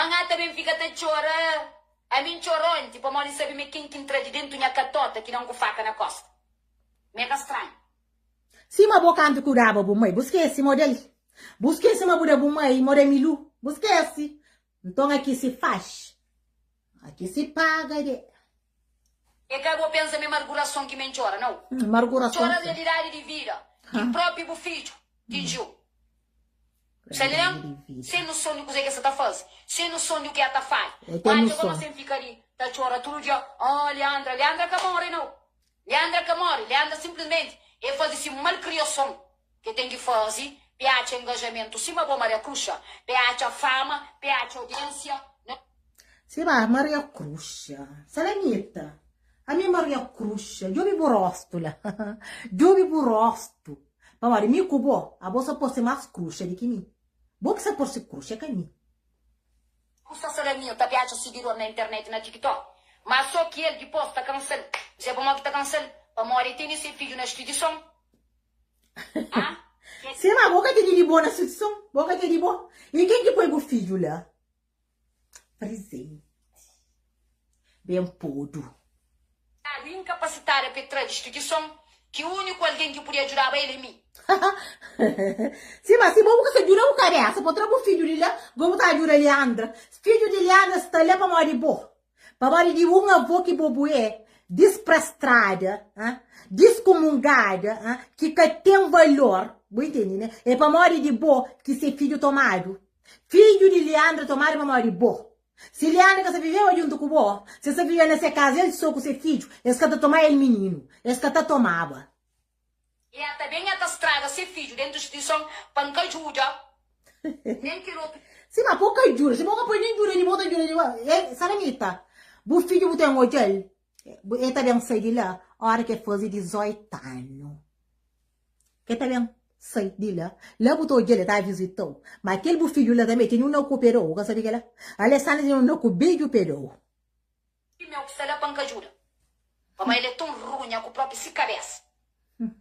Ma N ata ben fika ta txora. Ami N txora onti pamodi N sabe ma é ken ki N tra di dentu nha katota ki da-m ku faka na kosta. Mi é ka stranhu. Sima bo kantu ku daba bu mai, bu skese model? Bu skese ma bu da bu mai moda Milu? Bu skese? Nton aki si faxi, aki si paga de. É ka bo pensa ma é margurason ki mi N txora, nau. Margurason Txora si. realidadi di vida ki propi bu fidju tinjiu. Sa nen sen noson di kuzê ki el sta ta faze, sen noson di u ki el ta fala. El ten Má dja noson. gosi N fika li ta txora tudu dia, Oh, Leandra, Leandra ka móre nau. Leandra ka móre. Leandra sinplismenti el faze si malkriason ki el ten ki faze pa el atxa engajamentu sima bo, Maria Kruxa, pa el atxa fama, pa el atxa audiénsia na. Sima Maria Kruxa. Salamita, ami é Maria Kruxa. Djobe bu rostu la. Djobe bu rostu. Pamodi mi ku bo, abo sa parse más kruxa di ki mi. Bo ki sa parse kruxa, é ka mi. Ku sta salamia ta piatxa sigidor na internet na tiktok ma so ki el dipos ta kansa-l Dja pamodi ki ta kansa-l pamodi el tene se fidju na instituison ah ke. Sima bo ka tene di bo na instituison bo ka tene di bo i ken ki poi bu fidju la Presenti ben podu. Dadu inkapasitada pa e tra di instituison ki uniku algen ki pudia djudaba el e mi. Sima si bo bu ka sta djuda bu kabesa pa tra bu fidju di la, bo bu ta djuda Leandra. Fidju di Leandra sta la pamodi bo. Pamodi di un avó ki bo bu é disprestrada, diskumungada, ki ka ten valor, bu intende ne? É pamodi di bo ki se fidju tomadu. Fidju di Leandra tomadu pamodi bo. Si Leandra ka sta viveba djuntu ku bo, si el sta viveba na se kaza el so ku se fidju, es ka ta toma el mininu, es ka ta tomaba. E a ta ben e a ta straga se fidju dentu instituison pa N ka djuda nen kel otu. Si ma po ka djuda, si bo ka poi nen djuda di bo ta djuda di bo. E Salamita, bu fidju bu ten odja-l, e ta ben sai di la ora ki e faze 18 anu. E ta ben sai di la, la bu ta odja-l e ta vizita-u. Ma kel bu fidju la tanbe tene un naku pe da-u, bu ka sabe kila? Alessandra tene un naku bedju pe da-u. Di meu ki sta la pa N ka djuda. Pamodi el é ton runha ku propi si kabesa,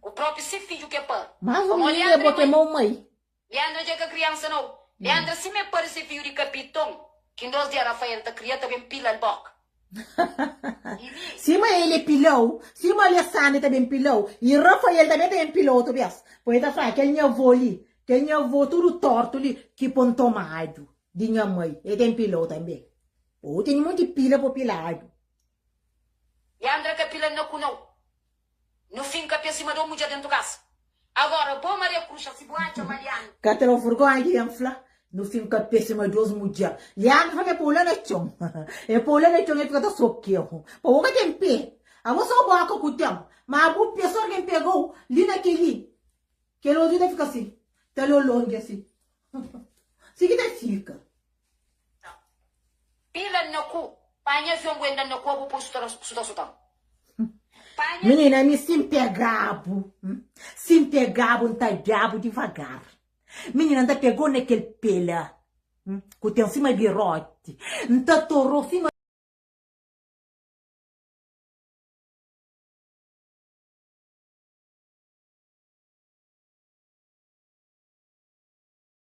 ku propi si fidju ki é pari. Mas un Pamodi minina é Leandra bo é ki é mai. mau mai. Leandra dja é ka kriansa nau. Leandra sima é pari se fidju di kapiton, ki ndos dia Rafael ta kria ta ben pila-l boka. I mi. Sima el é pilau, sima Alessandra ta ben pilau, i Rafael tanbe ta ben pilau otu bes. Poi el ta fla, kel nha avó li, kel nha avó tudu tortu li ki pon tomadu di nha mai, el ten pilau tanbe. Ô tene monti pila po piladu. Leandra ka pila na ku nau. No fin ka pia sima do mudjer dentu kasa. Agora bo Maria Cruxa si bu atxa ma Leandro. Ka tra vergonha di ben fla no fin ka pia sima dos mudjer. Leandro fla ma e pou la na txon. E pou la na txon e fika ta sokehu. Pa bo ka ten pe. Abo so boka ku ten. Ma bu pe so algen pegou li na keli. Kel otu ta fika si. Ta lolongi asi. Si ki ta fika. Pila na ku panha avion bu enda na kua bu pui suta sutan panha. Minina mi si npegabu si npegabu nta dabu divagar minina nta pegou na kel pela ku ten sima biroti nta torou sima.